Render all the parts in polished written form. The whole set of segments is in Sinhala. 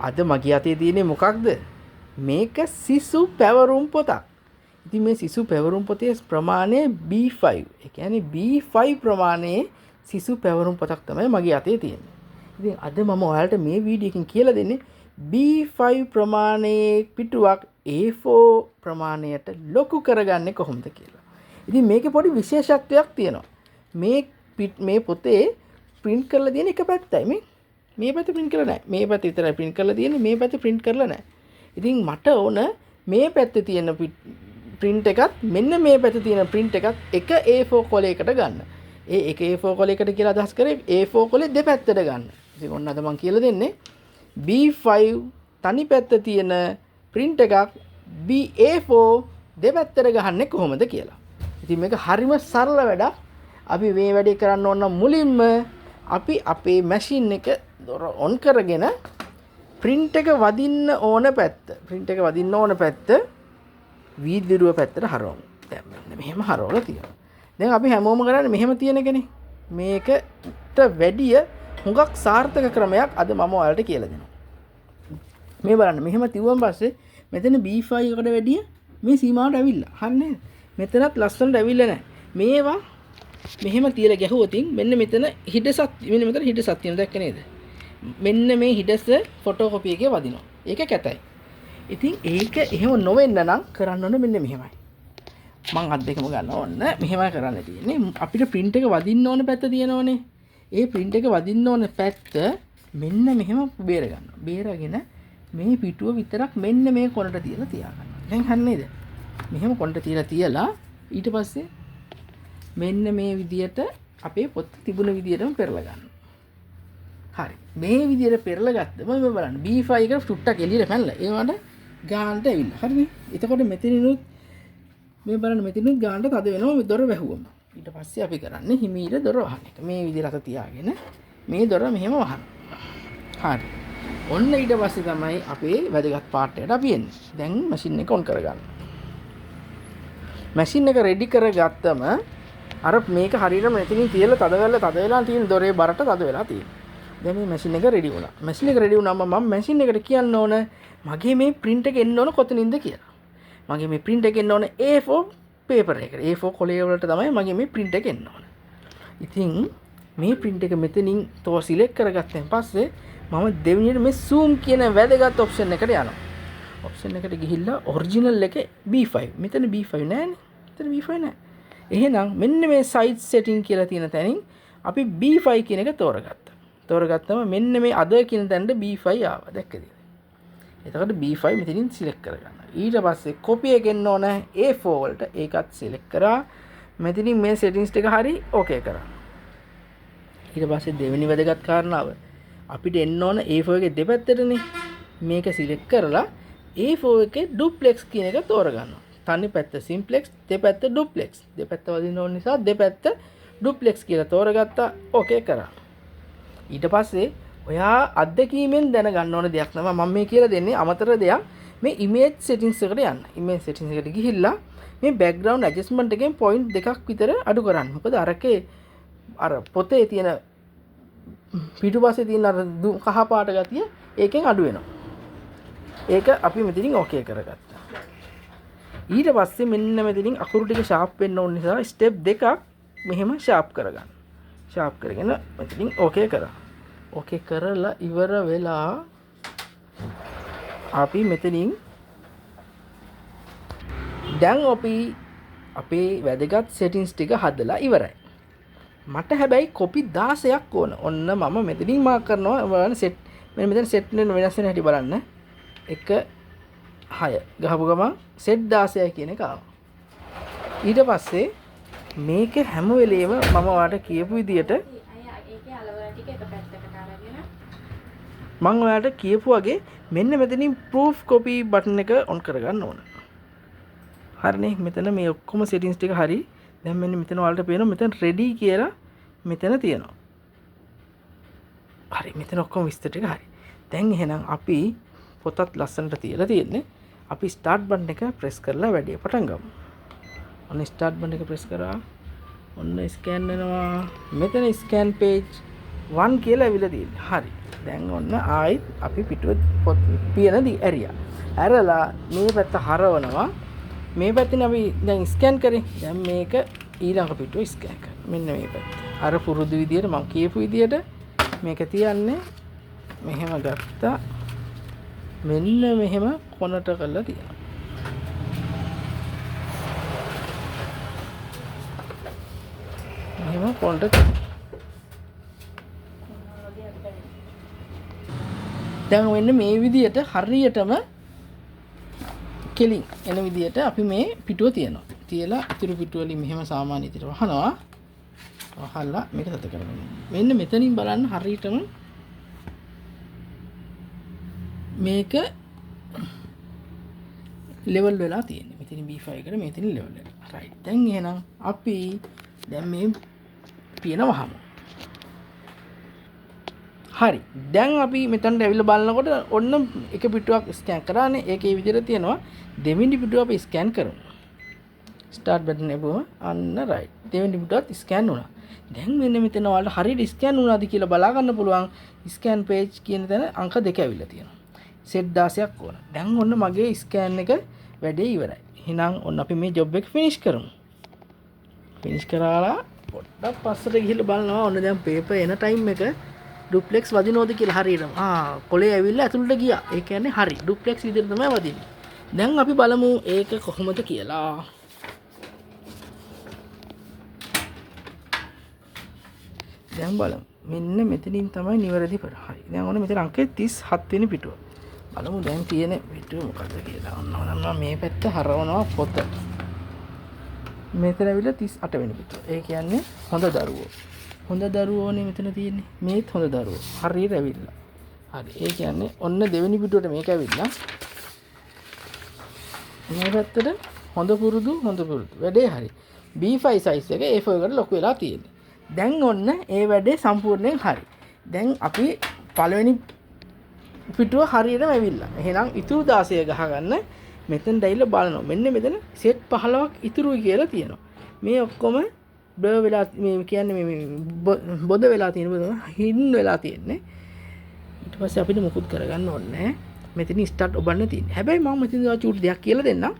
අද මගේ අතේ තියෙන්නේ මොකක්ද? මේක සිසු පැවරුම් පොතක්. ඉතින් මේ සිසු පැවරුම් පොතේ ප්‍රමාණය B5. ඒ කියන්නේ B5 ප්‍රමාණයේ සිසු පැවරුම් පොතක් තමයි මගේ අතේ තියෙන්නේ. ඉතින් අද මම ඔයාලට මේ වීඩියෝ එකෙන් කියලා දෙන්නේ B5 ප්‍රමාණයේ පිටුවක් A4 ප්‍රමාණයට ලොකු කරගන්නේ කොහොමද කියලා. ඉතින් මේකේ පොඩි විශේෂත්වයක් තියෙනවා. මේ පොතේ ප්‍රින්ට් කරලා තියෙන එක පැත්තයි. මේ පැත්ත ප්‍රින්ට් කරලා නැහැ. මේ පැත්ත විතරයි ප්‍රින්ට් කරලා තියෙන්නේ. මේ පැත්ත ප්‍රින්ට් කරලා නැහැ. ඉතින් මට ඕන මේ පැත්තේ තියෙන ප්‍රින්ට් එකත් මෙන්න මේ පැත්තේ තියෙන ප්‍රින්ට් එකත් එක A4 කොලයකට ගන්න. ඒ එක A4 කොලයකට කියලා අදහස් කරේ A4 කොලේ දෙපැත්තට ගන්න. ඉතින් ඔන්න අද මං කියලා දෙන්නේ B5 තනි පැත්ත තියෙන ප්‍රින්ට් එකක් A4 දෙපැත්තට ගහන්නේ කොහොමද කියලා. ඉතින් මේක හරිම සරල වැඩක්. අපි මේ වැඩේ කරන්න ඕන නම් මුලින්ම අපි අපේ මැෂින් එක දොර ඔන් කරගෙන ප්‍රින්ට් එක වදින්න ඕන පැත්ත, ප්‍රින්ට් එක වදින්න ඕන පැත්ත වීදුරුව පැත්තට හරවමු. දැන් මෙන්න මෙහෙම හරවලා තියෙනවා. දැන් අපි හැමෝම කරන්නේ මෙහෙම තියෙන එකනේ. මේකට වැඩිය හුඟක් සාර්ථක ක්‍රමයක් අද මම ඔයාලට කියලා දෙනවා. මේ බලන්න, මෙහෙම තිව්වන් පස්සේ මෙතන B5 එකට වැඩිය මේ සීමාවට ඇවිල්ලා. හරි නේද? මෙතනත් ලස්සනට ඇවිල්ලා නැහැ. මේවා මෙහෙම තියලා ගැහුවොතින් මෙන්න මෙතන හිඩසක්, මෙන්න මෙතන හිඩසක් තියෙනවා, දැක්ක නේද? මෙන්න මේ හිඩස ෆොටෝකොපි එකේ වදිනවා. ඒක කැතයි. ඉතින් ඒක එහෙම නොවෙන්න නම් කරන්න ඕනේ මෙන්න මෙහෙමයි. මං අත් දෙකම ගන්න ඕන. මෙහෙමයි කරන්න තියෙන්නේ. අපිට ප්‍රින්ට් එක වදින්න ඕන පැත්ත තියෙනවනේ. ඒ ප්‍රින්ට් එක වදින්න ඕන පැත්ත මෙන්න මෙහෙම බේර ගන්නවා. බේරගෙන මේ පිටුව විතරක් මෙන්න මේ කොනට තියලා තියාගන්නවා. දැන් හරි නේද? මෙහෙම කොනට තියලා තියලා ඊට පස්සේ මෙන්න මේ විදියට අපේ පොත තිබුණ විදියටම පෙරලා ගන්නවා. හරි. මේ විදියට පෙරලා ගත්තම මේ බලන්න B5 එක චුට්ටක් එළියට පැනලා ඒ වුණාට ගානට ඇවිල්ලා. හරිනේ? එතකොට මෙතනිනුත් මේ බලන්න මෙතනිනුත් ගානට තද වෙනවා මේ දොර වැහුවම. ඊට පස්සේ අපි කරන්නේ හිමීට දොර වහන එක. මේ විදියට අත තියාගෙන මේ දොර මෙහෙම වහනවා. හරි. ඔන්න ඊට පස්සේ තමයි අපේ වැදගත් පාර්ට් එකට අපි එන්නේ. දැන් මැෂින් එක ඔන් කරගන්න. මැෂින් එක රෙඩි කරගත්තම අර මේක හරියටම මෙතනින් තියලා තද වෙලා තද වෙලා තියෙන දොරේ බරට තද වෙලා තියෙනවා. දැන් මේ මැෂින් එක රෙඩි වුණා. මැෂින් එක රෙඩි වුණාම මම මැෂින් එකට කියන්න ඕන මගේ මේ ප්‍රින්ට් එක එන්න ඕන කොතනින්ද කියලා. මගේ මේ ප්‍රින්ට් එක එන්න ඕන A4 paper එකට. A4 කොලේ වලට තමයි මගේ මේ ප්‍රින්ට් එක එන්න ඕන. ඉතින් මේ ප්‍රින්ට් එක මෙතනින් තෝ සිලෙක්ට් කරගත්තන් පස්සේ මම දෙවෙනියට මේ zoom කියන වැදගත් ඔප්ෂන් එකට යනවා. ඔප්ෂන් එකට ගිහිල්ලා ඔරිජිනල් එක B5. මෙතන B5 නෑනේ. මෙතන B5 නෑ. එහෙනම් මෙන්න මේ සයිස් සෙටින් කියලා තියෙන තැනින් අපි B5 කියන එක තෝරගත්තා. තෝරගත්තම මෙන්න මේ අද කියන තැනට B5 ආවා. දැක්කද? එතකොට B5 මෙතනින් සිලෙක්ට් කරගන්න. ඊට පස්සේ කොපි එක එන්න ඕන A4 වලට. ඒකත් සිලෙක්ට් කරා. මෙතනින් මේ සෙටින්ස් ටික හරි ඕකේ කරා. ඊට පස්සේ දෙවෙනි වැදගත් කාරණාව අපිට එන්න ඕන A4 එකේ දෙපැත්තටනේ. මේක සිලෙක්ට් කරලා A4 එකේ ඩුප්ලෙක්ස් කියන එක තෝරගන්නවා. තනි පැත්ත සිම්ප්ලෙක්ස්, දෙපැත්ත ඩුප්ලෙක්ස්. දෙපැත්ත වදින්න ඕන නිසා දෙපැත්ත ඩුප්ලෙක්ස් කියලා තෝරගත්තා. ඕකේ කරා. ඊට පස්සේ ඔයා අත්දැකීමෙන් දැනගන්න ඕන දෙයක් තමයි මම මේ කියලා දෙන්නේ. අමතර දෙයක් මේ ඉමේජ් සෙටින්ස් එකට යන්න. ඉමේජ් සෙටින්ස් එකට ගිහිල්ලා මේ බෑග්ග්‍රවුන්ඩ් ඇඩ්ජස්ට්මන්ට් එකෙන් පොයින්ට් දෙකක් විතර අඩු කරන්න. මොකද අරකේ අර පොතේ තියෙන පිටුපස්සේ තියෙන අර කහ පාට ගතිය ඒකෙන් අඩු වෙනවා. ඒක අපි මෙතනින් ඕකේ කරගත්තා. ඊට පස්සේ මෙන්න මෙතනින් අකුරු ටික ෂාප් වෙන්න ඕන නිසා ස්ටෙප් දෙකක් මෙහෙම ෂාප් කරගන්න. ෂාප් කරගෙන මෙතනින් ඕකේ කරා. ඕකේ කරලා ඉවර වෙලා අපි මෙතනින් දැන් අපි අපේ වැදගත් සෙටින්ස් ටික හදලා ඉවරයි. මට හැබැයි කොපි 16ක් ඕන. ඔන්න මම මෙතනින් මාක් කරනවා. බලන්න සෙට් මෙන්න මෙතන සෙට් වෙන වෙනස් වෙන හැටි බලන්න. 1 6 ගහපු ගමන් සෙට් 16යි කියන එක ආවා. ඊට පස්සේ මේක හැම වෙලේම මම ඔයාලට කියපු විදියට ඒකේ අලවල ටික එක පැත්තකට අරගෙන මං ඔයාලට කියපු වගේ මෙන්න මෙතනින් ප්‍රූෆ් කොපි බටන් එක ඔන් කරගන්න ඕන. හරිනේ, මෙතන මේ ඔක්කොම සෙටින්ස් ටික හරි. දැන් මෙන්න මෙතන ඔයාලට පේනවා මෙතන රෙඩි කියලා මෙතන තියෙනවා. හරි, මෙතන ඔක්කොම විස්තර ටික හරි. දැන් එහෙනම් අපි පොතත් ලස්සනට තියලා තියෙන්නේ. අපි ස්ටාර්ට් බටන් එක ප්‍රෙස් කරලා වැඩේ පටන් ගමු. ඔන්න ස්ටාර්ට් බටන් එක ප්‍රෙස් කරා. ඔන්න ස්කෑන් වෙනවා. මෙතන ස්කෑන් පේජ් 1 කියලා ඇවිල්ලා තියෙන්නේ. හරි. දැන් ඔන්න ආයෙත් අපි පිටුව පොත් පියන ඇරියා. ඇරලා මේ පැත්ත හරවනවා. මේ පැත්තෙන් අපි දැන් ස්කෑන් කරේ. දැන් මේක ඊළඟ පිටුව ස්කෑන් කරනවා. මෙන්න මේ පැත්ත. අර පුරුදු විදියට මං කියපු විදියට මේක තියන්නේ. මෙහෙම ගත්තා. මෙන්න මෙහෙම කොනට කරලා තියෙනවා. මෙහෙම කොනට තියෙනවා. දැන් මෙන්න මේ විදියට හරියටම කෙලින් එන විදියට අපි මේ පිටුව තියනවා. තියලා ඉතුරු පිටුව වලින් මෙහෙම සාමාන්‍ය විදියට වහනවා. වහලා මේක තද කරගන්නවා. මෙන්න මෙතනින් බලන්න හරියටම මේක ලෙවල් වෙලා තියෙන්නේ. මෙතනින් B5 එකට මෙතනින් ලෙවල් වෙලා. රයිට්. දැන් එහෙනම් අපි දැන් මේ පියන වහමු. හරි. දැන් අපි මෙතනට ඇවිල්ලා බලනකොට ඔන්න එක පිටුවක් ස්කෑන් කරානේ. ඒකේ විදිහට තියෙනවා. දෙවෙනි පිටුව අපි ස්කෑන් කරමු. ස්ටාර්ට් බටන් එබුවම අන්න රයිට්. දෙවෙනි පිටුවත් ස්කෑන් වුණා. දැන් මෙන්න මෙතන ඔයාලට හරියට ස්කෑන් වුණාද කියලා බලා ගන්න පුළුවන්. ස්කෑන් පේජ් කියන තැන අංක 2 ඇවිල්ලා තියෙනවා. සෙට් 16ක් ඕන. දැන් ඔන්න මගේ ස්කෑන් එක වැඩේ ඉවරයි. එහෙනම් ඔන්න අපි මේ ජොබ් එක ෆිනිෂ් කරමු. ෆිනිෂ් කරලා පොඩ්ඩක් පස්සට ගිහිල්ලා බලනවා. ඔන්න දැන් පේපර් එන ටයිම් එක ඩුප්ලෙක්ස් වදිනවද කියලා හරියටම. කොලේ ඇවිල්ලා ඇතුළට ගියා. ඒ කියන්නේ හරි. ඩුප්ලෙක්ස් විදිහට තමයි වදින්නේ. දැන් අපි බලමු ඒක කොහොමද කියලා. දැන් බලමු. මෙන්න මෙතනින් තමයි නිවැරදි පර. හරි. දැන් ඔන්න මෙතන අංකය 37 වෙනි පිටුව. බලමු දැන් තියෙන පිටුව මොකද්ද කියලා. ඔන්න ඔන්න මම මේ පැත්ත හරවනවා පොත. මෙතන ඇවිල්ලා 38 වෙනි පිටුව. ඒ කියන්නේ හොඳ දරුවෝ. හොඳ දරුවෝනේ මෙතන තියෙන්නේ. මේත් හොඳ දරුවෝ. හරියට ඇවිල්ලා. හරි. ඒ කියන්නේ ඔන්න දෙවෙනි පිටුවට මේක ඇවිල්ලා. මේ පැත්තට හොඳ පුරුදු, හොඳ පුරුදු. වැඩේ හරි. B5 size එක A4 එකට ලොකු වෙලා තියෙන්නේ. දැන් ඔන්න ඒ වැඩේ සම්පූර්ණයෙන් හරි. දැන් අපි පළවෙනි පිටුව හරියටම ඇවිල්ලා. එහෙනම් ඉතුරු 16 ගහගන්න මෙතෙන්ට ඇවිල්ලා බලනවා. මෙන්න මෙතන සෙට් 15ක් ඉතුරුයි කියලා තියෙනවා. මේ ඔක්කොම බ්ලර් වෙලා, මේ කියන්නේ මේ බොද වෙලා තියෙන බොද හින් වෙලා තියෙන්නේ. ඊට පස්සේ අපිට මොකුත් කරගන්න ඕනේ නැහැ. මෙතනින් ස්ටාර්ට් ඔබන්න තියෙන්නේ. හැබැයි මම මෙතන තව චූටි දෙයක් කියලා දෙන්නම්.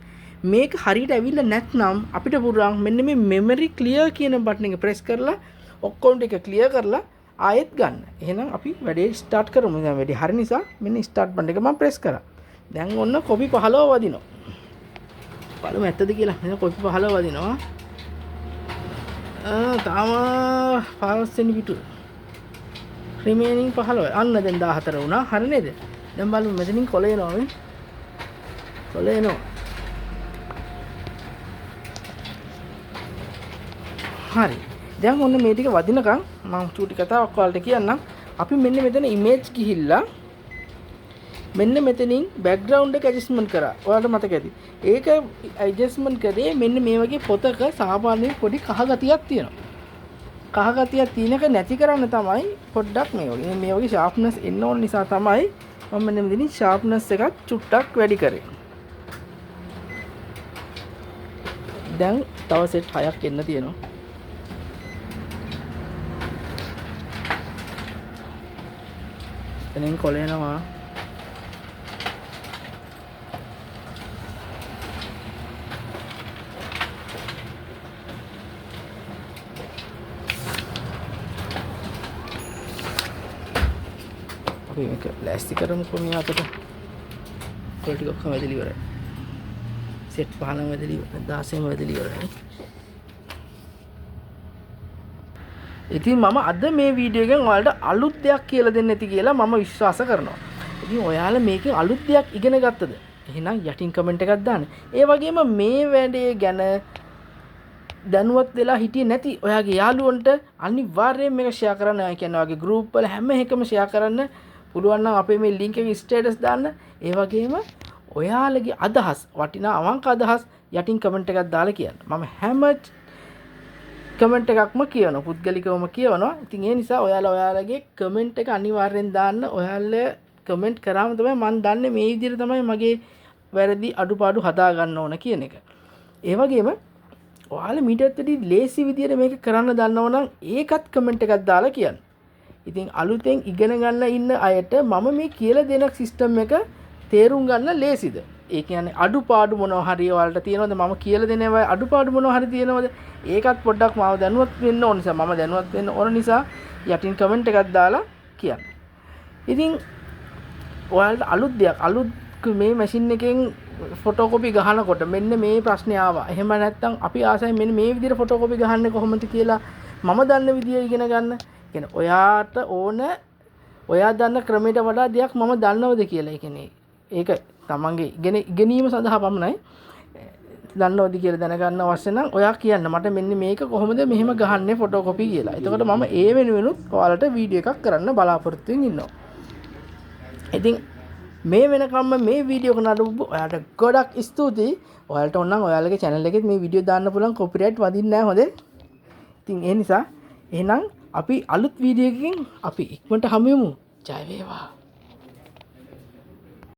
මේක හරියට ඇවිල්ලා නැත්නම් අපිට පුළුවන් මෙන්න මේ මෙමරි ක්ලියර් කියන බටන් එක ප්‍රෙස් කරලා ඔක්කොම ටික ක්ලියර් කරලා ආයෙත් ගන්න. එහෙනම් අපි වැඩේ ස්ටාර්ට් කරමු. දැන් වැඩේ හරි නිසා මෙන්න ස්ටාර්ට් බටන් එක මම ප්‍රෙස් කරා. දැන් ඔන්න කොපි 15 වදිනවා. බලමු ඇත්තද කියලා. මෙන්න කොපි 15 වදිනවා. තාම පහළොස් වෙනි පිටුව. රිමේනින් 15. අන්න දැන් 14 වුණා. හරි නේද? දැන් බලමු මෙතනින් කොළ එනවා මේ. කොළ එනවා. හරි. දැන් ඔන්න මේ ටික වදිනකන් මම චූටි කතාවක් ඔයාලට කියන්නම්. අපි මෙන්න මෙතන ඉමේජ් ගිහිල්ලා මෙන්න මෙතනින් බෑග්ග්‍රවුන්ඩ් එක ඇඩ්ජස්ට්මන්ට් කරා. ඔයාලට මතක ඇති. ඒක ඇඩ්ජස්ට්මන්ට් කරේ මෙන්න මේ වගේ පොතක සාමාන්‍යයෙන් පොඩි කහ ගතියක් තියෙනවා. කහ ගතියක් තියෙන එක නැති කරන්න තමයි පොඩ්ඩක් මේ වගේ. මේ වගේ ෂාප්නස් එන්න ඕන නිසා තමයි මම මෙන්න මෙතනින් ෂාප්නස් එකත් චුට්ටක් වැඩි කරේ. දැන් තව සෙට් 6ක් එන්න තියෙනවා. එතනින් කොළ එනවා. අපි මේක ලෑස්ති කරමුකෝ මේ අතට. කොළ ටික ඔක්කොම වැදලි ඉවරයි. සෙට් 15ම වැදලි ඉවරයි. 16ම වැදලි ඉවරයි. ඉතින් මම අද මේ වීඩියෝ එකෙන් ඔයාලට අලුත් දෙයක් කියලා දෙන්න ඇති කියලා මම විශ්වාස කරනවා. ඉතින් ඔයාලා මේකෙන් අලුත් දෙයක් ඉගෙන ගත්තද? එහෙනම් යටින් කමෙන්ට් එකක් දාන්න. ඒ වගේම මේ වැඩේ ගැන දැනුවත් වෙලා හිටියේ නැති ඔයාගේ යාළුවන්ට අනිවාර්යයෙන් මේක ෂෙයා කරන්න. ඒ කියන්නේ ඔයාගේ ගෲප් වල හැම එකම ෂෙයා කරන්න. පුළුවන් නම් අපේ මේ ලින්ක් එකේ ස්ටේටස් දාන්න. ඒ වගේම ඔයාලගේ අදහස්, වටිනා අවංක අදහස් යටින් කමෙන්ට් එකක් දාලා කියන්න. මම හැම කමෙන්ට් එකක්ම කියවනවා, පුද්ගලිකවම කියවනවා. ඉතින් ඒ නිසා ඔයාලා ඔයාලගේ කමෙන්ට් එක අනිවාර්යෙන් දාන්න. ඔයාලා කමෙන්ට් කරාම තමයි මං දන්නේ මේ විදිහට තමයි මගේ වැරදි අඩුපාඩු හදා ගන්න ඕන කියන එක. ඒ වගේම ඔයාලා මීටත් වැඩි ලේසි විදියට මේක කරන්න දන්නව නම් ඒකත් කමෙන්ට් එකක් දාලා කියන්න. ඉතින් අලුතෙන් ඉගෙන ගන්න ඉන්න අයට මම මේ කියලා දෙන සිස්ටම් එක තේරුම් ගන්න ලේසිද? ඒ කියන්නේ අඩුපාඩු මොනවා හරි ඔයාලට තියෙනවද? මම කියලා දෙන ඒවා අඩුපාඩු මොනවා හරි තියෙනවද? ඒකත් පොඩ්ඩක් මාව දැනුවත් වෙන්න ඕන නිසා, මම දැනුවත් වෙන්න ඕන නිසා යටින් කමෙන්ට් එකක් දාලා කියන්න. ඉතින් ඔයාලට අලුත් දෙයක්, අලුත් මේ මැෂින් එකෙන් ෆොටෝකොපි ගහනකොට මෙන්න මේ ප්‍රශ්නේ ආවා. එහෙම නැත්නම් අපි ආසයි මෙන්න මේ විදිහට ෆොටෝකොපි ගහන්නේ කොහොමද කියලා මම දන්න විදිය ඉගෙන ගන්න. ඒ කියන්නේ ඔයාට ඕන ඔයා දන්න ක්‍රමයට වඩා දෙයක් මම දන්නවද කියලා. ඒ කියන්නේ ඒක තමන්ගේ ඉගෙනීම සඳහා පමණයි. දන්නවද කියලා දැනගන්න අවශ්‍ය නම් ඔයා කියන්න මට මෙන්න මේක කොහොමද මෙහෙම ගහන්නේ ෆොටෝකොපි කියලා. එතකොට මම ඒ වෙනුවෙනුත් ඔයාලට වීඩියෝ එකක් කරන්න බලාපොරොත්තු වෙමින් ඉන්නවා. ඉතින් මේ වෙනකම්ම මේ වීඩියෝ එක නරඹපු ඔයාලට ගොඩක් ස්තුතියි. ඔයාලට ඕන නම් ඔයාලගේ channel එකෙත් මේ වීඩියෝ දාන්න පුළුවන්, කොපිරයිට් වදින්නේ නැහැ හොඳේ. ඉතින් ඒ නිසා එහෙනම් අපි අලුත් වීඩියෝ එකකින් අපි ඉක්මනට හමු වෙමු. ජය වේවා.